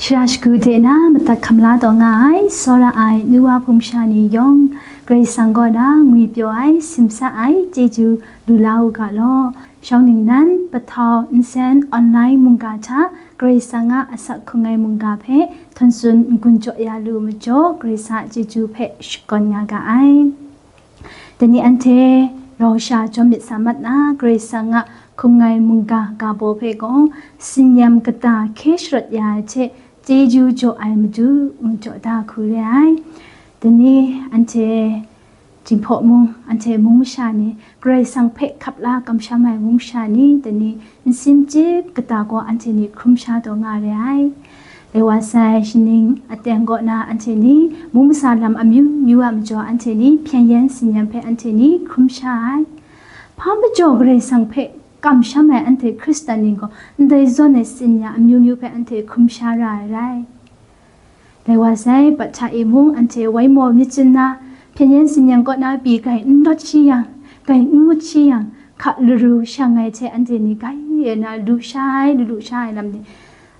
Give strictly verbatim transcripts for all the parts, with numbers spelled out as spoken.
Shara shagu de na madat hkam la taw nga ai, tsawra ai nu wa hpung sha ni yawng, Karai Kasang kaw na ngwi pyaw ai, simsa ai, chyeju lu la u ga law. Shawng ningnan, pahtau, nsen, online mungga hta, Karai Kasang a asak hkung ai mungga hpe htawn tsun n-gun jaw ya lu majaw, Karai Kasang a chyeju hpe shakawn nga ga ai. Dai ni anhte rau sha jawm myit sa mat na, Karai Kasang a hkung ai mungga ga baw hpe gaw, tsin-yam kata hkye sharawt ya ai hte, chyeju jaw ai Madu, n jaw da hku re ai. Dai ni anhte Jinghpaw mung, anhte mung masha ni, Karai Kasang hpe hkap la kamsham ai mung masha ni, dai ni nsin chyip kata gaw anhte ni hkrum sha taw nga re ai. Lai wa sai, shaning aten kaw na anhte ni, mung masa lam amyu myu a majaw anhte ni, hpyen yen tsin-yam hpe anhte ni hkrum sha ai. Hpa majaw Karai Kasang hpe kamsham ai anhte Hkristan ni gaw, ndai zawn ai tsin-yam amyu myu hpe anhte hkrum sha ra ai rai. Lai wa sai, bat hta e mung anhte wai maw myit chyen na, hpyen yen tsin-yam kaw na pyi grai n rawt shi yang, grai n ngut shi yang, hka laru shang ai hte anhte ni grai e na lu sha ai, lu lu sha ai lam ni,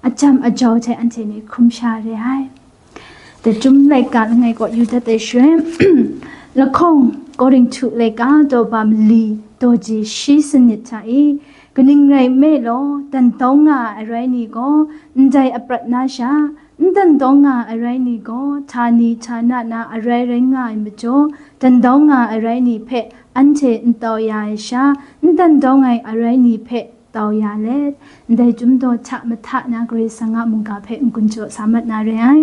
a jam a jau hte anhte ni hkrum sha re ai. Dai Chyum laika langai kaw yu dat ai shaloi, lahkawng Korinhtu laika daw ba mali daw ji shi sanit hta e, kaning rai nme law, dan dau nga ai arai ni gaw ndai aprat na sha, n dan dau nga ai arai ni gaw htani htana na arai rai nga ai majaw, dan dau nga ai arai ni hpe anhte n tau ya ai sha, n dan dau nga ai arai ni hpe tau ya let, ndai Chyum daw hta mahta na Karai Kasang a mungga hpe n-gun jaw sa mat na re ai.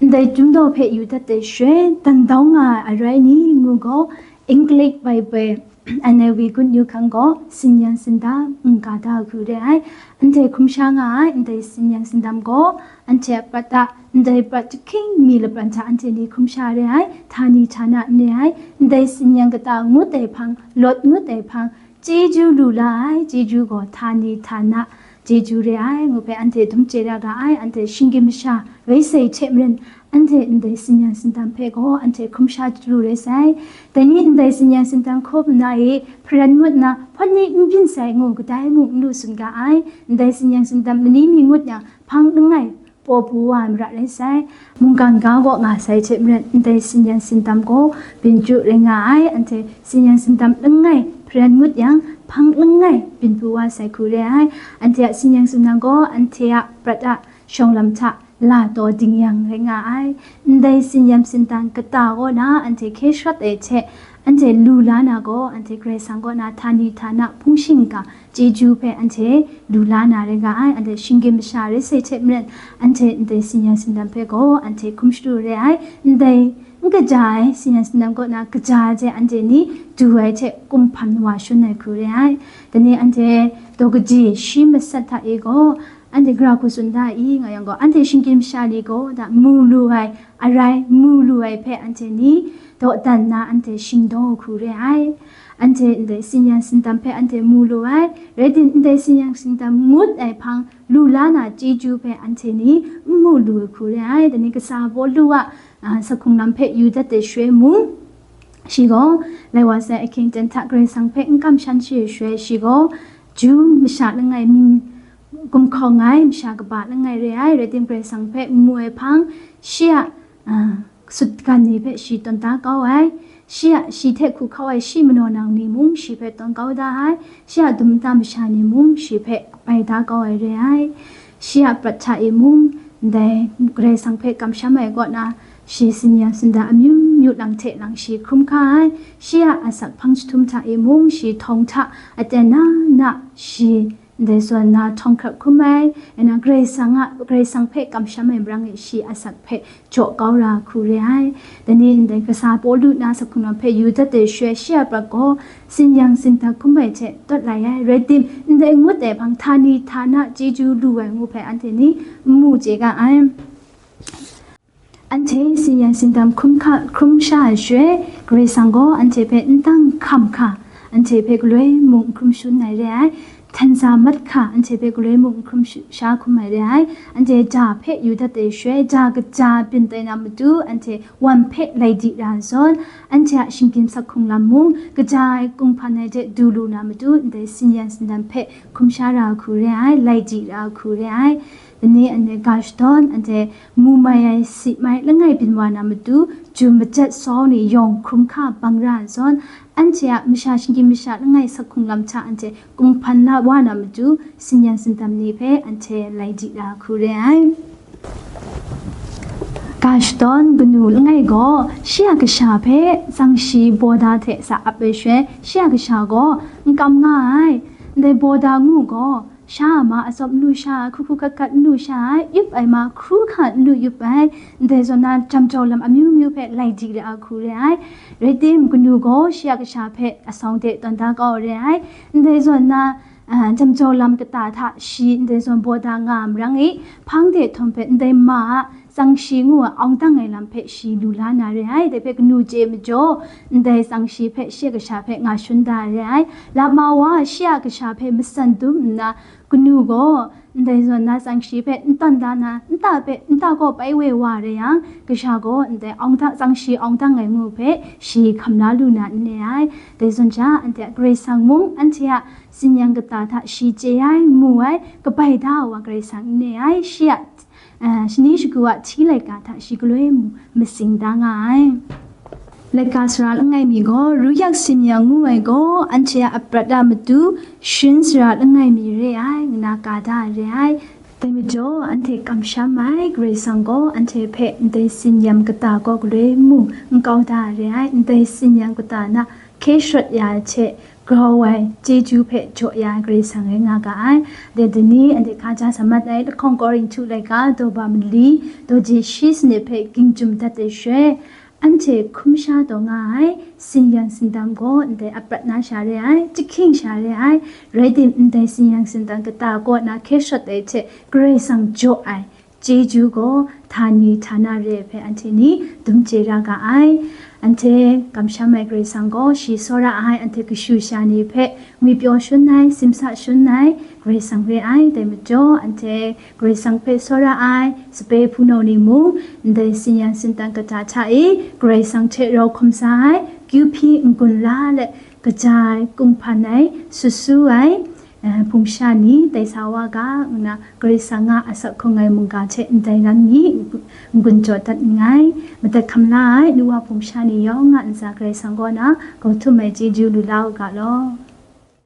Ndai Chyum daw hpe yu dat ai shaloi, dan dau nga ai arai ni ngu gaw, English Bible N I V gun yu hkang gaw, tsin-yam tsindam n ga da hku re ai. Anhte hkrum sha nga ai, ndai tsin-yam tsindam gaw, anhte a prat a, ndai prat jahkying mi lapran hta anhte ni hkrum sha re ai, htani htana n re ai, ndai tsin-yam kata ngut ai hpang, lawt ngut ai hpang, chyeju lu la ai, chyeju gaw htani htana chyeju re ai, ngu hpe anhte dum chye ra ga ai, anhte shinggyim masha rai sai hte maren, anhte ndai tsin-yam tsindam hpe gaw anhte hkrum sha lu rai sai. Dai ni ndai tsin-yam tsindam hkaw na e, hparan ngut na, hpawt ni n byin sai ngu kadai mung n lu tsun ga ai, ndai tsin-yam tsindam mani mi ngut yang, hpang langai, paw pru wa ai mara rai sai. Mungkan ga kaw nga sai hte maren, ndai tsin-yam tsindam gaw byin chyu rai nga ai, anhte tsin-yam tsindam langai hparan ngut yang, hpang langai byin pru wa sai hku re ai. Anhte a tsin-yam tsindam gaw anhte a prat a shawng lam hta la taw ding yang rai nga ai. Ndai tsin-yam tsindam kata kaw na anhte hkye sharawt ai hte, anhte lu la na gaw, anhte Karai Kasang kaw na htani htana hpung shingkang chyeju hpe anhte lu la na rai nga ai, anhte shinggyim masha rai sai hte maren, anhte ndai tsin-yam tsindam hpe gaw anhte hkrum shadu re ai, ndai n kaja ai tsin-yam tsindam kaw na kaja ai hte anhte ni du ai hte kumhpan wa shun ai hku re ai. Dai ni anhte daw kaji shi masat hta e gaw, anhte gara hku tsun da i, nga yang gaw, anhte shinggyim masha ni gaw, da mu lu ai, arai mu lu ai hpe anhte ni dawdan na anhte shingdaw hku re ai. Anhte ndai tsin-yam tsindam hpe anhte mu lu ai, rai tim, ndai tsin-yam tsindam ngut ai hpang lu la na chyeju hpe anhte ni n mu lu ai hku re ai. Dai ni kasa Pawlu a, a, asak hkrung lam hpe yu dat ai shaloi mung, shi gaw, lai wa sai ahkying ten hta Karai Kasang hpe n kamsham shi ai shaloi, shi gaw Ju masha langai mi, gumhkawng ai masha kaba langai re ai, rai tim, Karai Kasang hpe n mu ai hpang, shi a, a, sutgan ni hpe shi tawn da kau ai, shi a, shi hte hku hkau ai shi manaw nang ni mung shi hpe tawn kau da ai, shi a dum nta masha ni mung shi hpe bai da kau ai re ai, shi a prat hta e mung, ndai Karai Kasang hpe kamsham ai kaw na, shi tsin-yam tsindam amyu myu lang hte lang shi hkrum hka ai, shi a asak hpang jahtum hta e mung shi htawng hta aten na na shi ndai zawn na htawng hkrap hkrum ai, nna Karai Kasang a, Karai Kasang hpe kamsham ai marang e shi asak hpe jaw kau ra hku re ai. Dai ni ndai kasa Pawlu na asak hkrung lam hpe yu dat ai shaloi, shi a prat gaw tsin-yam tsindam hkrum ai hte tawt lai ai, rai tim, ndai ngut ai hpang htani htana chyeju lu ai ngu hpe anhte ni n mu chye ga ai. Anhte tsin-yam tsindam hkrum hka, hkrum sha ai shaloi, Karai Kasang gaw anhte hpe n dang hkam hka, anhte hpe galoi mung n hkrum shun ai re ai, hten sa mat hka, anhte hpe galoi mung n hkrum shu-, sha hkrum ai re ai, anhte ja hpe yu dat ai shaloi, ja kaja byin tai na matu, anhte wan hpe lai di ra zawn, anhte a shinggyim asak hkrung lam mung, kaja ai kumhpan ai hte du lu na matu, ndai tsin-yam tsindam hpe hkrum sha ra hku re ai, lai di ra hku re ai. Dai ni anhte ga shadawn, anhte mu mai ai, si mai langai byin wa na matu, jum majat sau ni yawng hkrum hka bang ra ai zawn, anhte a masha shinggyim masha langai sak hkrung lam hta anhte kunghpan la wa na matu, sin-yang sindam ni hpe anhte lai di la hku re ai. Ga shadawn kanu langai gaw, shi a kasha hpe tsang shi bawda hte sa ap ai shaloi, shi a kasha gaw n kam nga ai. Ndai bawda ngu gaw, sha a ma atsawp n lu sha ai, hku hku hkat hkat n lu sha ai, yup ai ma hkru hka n lu yup ai, ndai zawn na jam jau lam amyu myu hpe lai di ra ai hku re ai. Rai tim, kanu gaw shi a kasha hpe asawng de tawn da kau re ai, ndai zawn na, a, jam jau lam kata hta shi ndai zawn bawda nga a marang e, hpang de htawm hpe ndai ma a tsang shi ngu a awng dang ai lam hpe shi lu la na re ai. Dai hpe kanu chye majaw, ndai tsang shi hpe shi a kasha hpe nga shun da re ai. Lama wa shi a kasha hpe matsan dum nna, kanu gaw ndai zawn na tsang shi hpe n tawn da na, nta hpe, nta kaw pai we wa re yang, kasha gaw ndai awng dang, tsang shi awng dang ai ngu hpe shi hkam la lu na n re ai. Dai zawn sha, anhte a Karai Kasang mung, anhte a sin-yang kata hta shi chye ai, mu ai, kabai da ai wa Karai Kasang n re ai. Shi a, a, shani shagu a hti laika hta shi galoi mu, matsing da nga ai. Laika sara langai mi gaw, Ru Yak Sin Yang ngu ai gaw, anhte a aprat a matu, sharin sara langai mi re ai, ngu na ka da re ai. Dai majaw, anhte kamsham ai Karai Kasang gaw, anhte hpe ndai sin-yang kata kaw galoi mu n kau da re ai, ndai sin-yang kata na hkye sharawt ya ai hte grau ai chyeju hpe jaw ya ai Karai Kasang rai nga ga ai. Dai dai ni anhte hkaja sa mat ai, lahkawng Korinhtu laika daw ba mali, daw je shi sanit hpe ging jum dat ai shaloi, anhte hkum sha taw nga ai, sin-yang sindam gaw ndai aprat na sha re ai, jahkying sha re ai, rai tim, ndai sin-yang sindam kata kaw na hkye sharawt ai hte Karai Kasang jaw ai chyeju gaw htani htana re ai hpe anhte ni dum chye ra ga ai. Anhte kamsham ai Karai Kasang gaw shi tsawra ai, anhte kashu sha ni hpe ngwipyaw shun ai, simsa shun ai Karai Kasang re ai. Dai majaw, anhte Karai Kasang hpe tsawra ai sape hpunau ni mung, ndai sin-yang sindam kata hta e Karai Kasang hte rau hkum sa ai, kyu hpyi n-gun la let, kaja ai, kunghpan ai, sut su ai, eh, hpung sha ni tai sa wa ga, ngu na Karai Kasang nga asak hkung ai mungga hte ndai lam ni n-gun jaw dat nngai. Madat hkam la ai nu wa hpung sha ni yawng a ntsa Karai Kasang kaw na grau htum ai chyeju lu la u ga law.